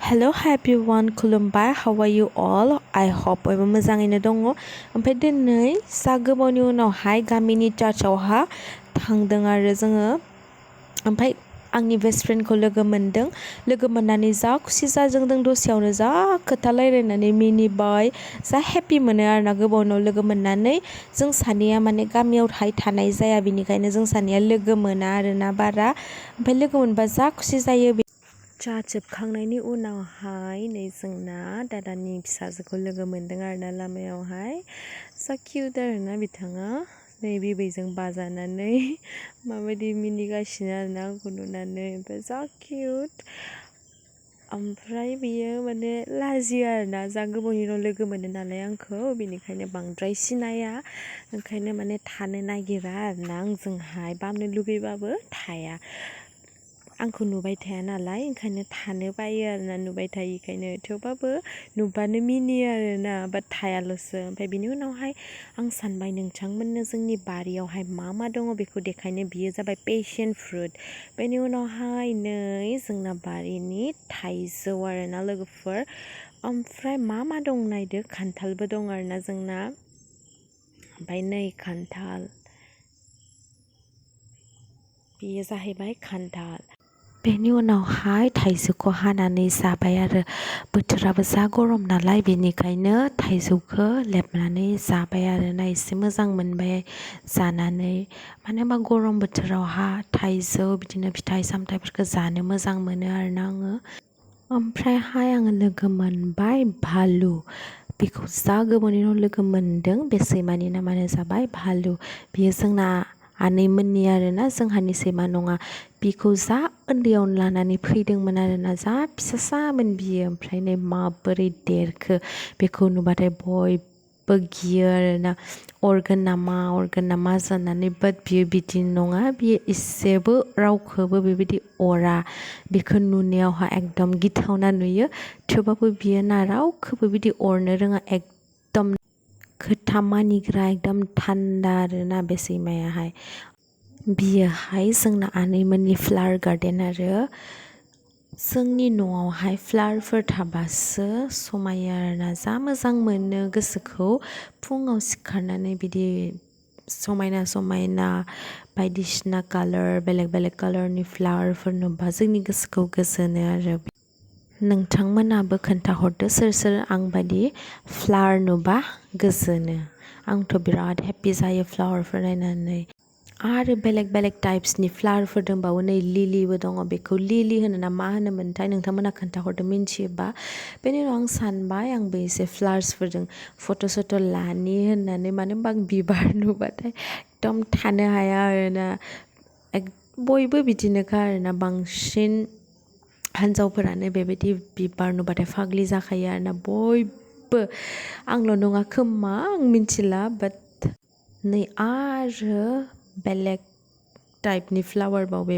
Hello everyone, खुलुमबाय. How are you all? I hope बयबो मोजाङैनो दङ. ओमफ्राय दिनै जा गोबावनि उनावहाय गामिनि चार्चआवहा थांदों आरो जोङो. ओमफ्राय आंनि बेस्ट फ्रेन्डखौ लोगो मोनदों. लोगो मोननानै जा खुसि जादों दसेयावनो जा खोथा रायलायनानै मिनिबाय. जा हेपि मोनो आरोना गोबाव उनाव लोगो मोननानै. जों सानैया माने गामियावहाय थानाय जाया, बिनिखायनो जों सानैया लोगो मोना आरोना बारा. ओमफ्राय लोगो मोनबा जा खुसि जायो. चार्च जोबखांनायनि उनावहाय नै जोंना दादानि फिसाजोखौ लोगो मोनदों आरोना लामायावहाय. जा किउट आरोना बिथाङा नै बिबैजों बाजानानै माबायदि मिनिगासिनो आरोना आंखौ नुनानै. ओमफ्राय जा किउट. ओमफ्राय बियो माने लाजियो आरोना, जा गोबावनि उनाव लोगो मोनो नालाय आंखौ, बिनिखायनो बांद्राय सिनाया, ओंखायनो माने थानो नागिरा आरोना आंजोंहाय. बामनो लुगैबाबो थाया. आंखौ नुबाय थाया नालाय, ओंखायनो थानो बायो आरोना नुबाय थायिखायनो. थेवबाबो नुबानो मिनियो आरोना, बाट थायाल'सो. ओमफ्राय बिनि उनावहाय आं सानबाय नोंथांमोननो जोंनि बारियावहाय मा दङ बेखौ देखायनो. बियो जाबाय पेशन फ्रुट. बेनि उनावहाय नै जोंना बारिनि थाइजौ आरोना लोगोफोर. ओमफ्राय मा दं नायदो, खान्थालबो दं आरोना जोंना. ओमफ्राय नै खान्थाल, बेयो जाहैबाय खान्थाल. बेनि उनावहाय थाइजौखौ हानानै जाबाय आरो. बोथोराबो जा गरम नालाय, बेनिखायनो थाइजौखौ लेबनानै जाबाय आरोना. एसे मोजां मोनबाय जानानै. मानो होनबा गरम बोथोरावहा थाइजौ बिदिनो फिथाइ सामथाइफोरखौ जानो मोजां मोनो आरोना आङो. ओमफ्रायहाय आङो लोगो मोनबाय भालु. बेखौ जा गोबावनि उनाव लोगो मोनदों. बे सैमानि नामानो जाबाय भालु. बियो जोंना आनैमोननि आरोना, जोंहानि सैमा नङा. बिखौ जा उन्दैयावनो लानानै फैदोंमोन आरोना, जा फिसासामोन बियो. ओमफ्राय नै माबोरै देरखो बेखौ नुबाथाय बयबो गियो आरोना. अरगोन नामा जानानै. बाट बियो बिदि नङा, बियो एसेबो रावखौबो बेबायदि अरा. बेखौ नुनायावहा एकदम गिथावना नुयो, थेवबाबो बियो ना रावखौबो बिदि अरनो रोङा. एकदम खोथा मानिग्रा, एकदम थान्दा आरोना बे सैमायाहाय. बियोहाय जोंना आनैमोननि फ्लावर गार्डेन आरो. जोंनि न'आवहाय फ्लावारफोर थाबासो समायो आरोना. जा मोजां मोनो गोसोखौ फुङाव सिखारनानै बिदि समायना बायदिसिना बेलेग कालारनि फ्लावारफोर नुबा जोंनि गोसोखौ गोजोनो आरो. नोंथांमोनाबो खोन्थाहरदो सोर आंबादि फ्लावार नुबा गोजोनो. आंथ' बिराद हेपि जायो फ्लावारफोर नायनानै. आरो बेलेग टाइप्सनि फ्लावारफोर दंबावो. नै लिलिबो दङ. बेखौ लिलि होनो ना मा होनोमोनथाय, नोंथांमोना खोन्थाहरदो मिन्थियोबा. बेनि उनाव आं सानबाय आंबो एसे फ्लावार्सफोरजों फट' लानि होननानै. मानो होनबा आं बिबार नुबाथाय एकदम थानो हाया आरोना. बयबो बिदिनोखा आरोना, बांसिन हिन्जावफोरानो बेबायदि बिबार नुबाथाय फाग्लि जाखायो आरोना बयबो. आंल' नङा खोमा, आं मिन्थिला. बाट नै आरो बेलेग टाइपनि फ्लावार बाव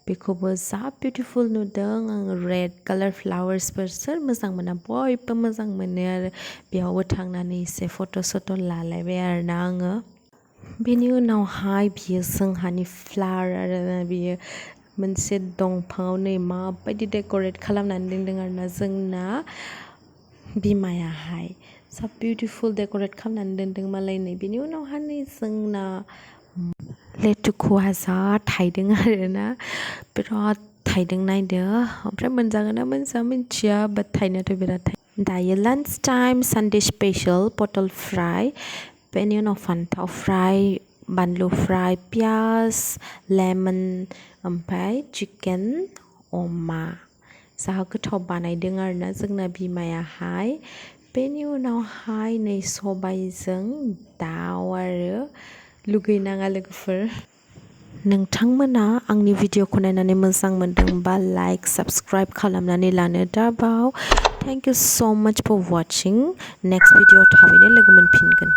बेखौबो जा बिउटिफुल नुदों आं. रेड कालार फ्लावार्सफोर सोर मोजां मोना, बयबो मोजां मोनो आरो. बेयावबो थांनानै एसे फट' लालायबाय आरोना आङो. बेनि उनावहाय बियो जोंहानि फ्लावार आरोना. बियो मोनसे दंफाङाव नै माबायदि डेक'रेट खालामनानै दोनदों आरोना जोंना बिमायाहाय. जा बिउटिफुल डेक'रेट खालामनानै दोनदों मालाय नै. बेनि उनावहाय नै जोंना लेथुखुआ जा थाइदों आरोना, बिराद थाइदों नायदो. ओमफ्राय मोनजागोन ना मोनजा मिन्थिया, बाट थाइनायाथ' बिराद थाइदों. दायो लान्च टाइम, सानडे स्पेशल पटल फ्राय. बेनि उनाव फान्थाव फ्राय, बानलु फ्राय, पियास, लेमन, ओमफ्राय चिकेन अमा. जा गोथाव बानायदों आरोना जोंना बिमायाहाय. बेनि उनावहाय नै सबायजों दाउ आरो. लुगैनाङा लोगोफोर। नोंथांमोना आंनि भिडिअखौ नायनानै मोजां मोनदोंबा लाइक साबस्क्राइब खालामनानै लानो दाबाव. थेंक इउ स' माच फर वाचिं. नेक्स्ट भिडिअ थाबैनो लोगो मोनफिनगोन.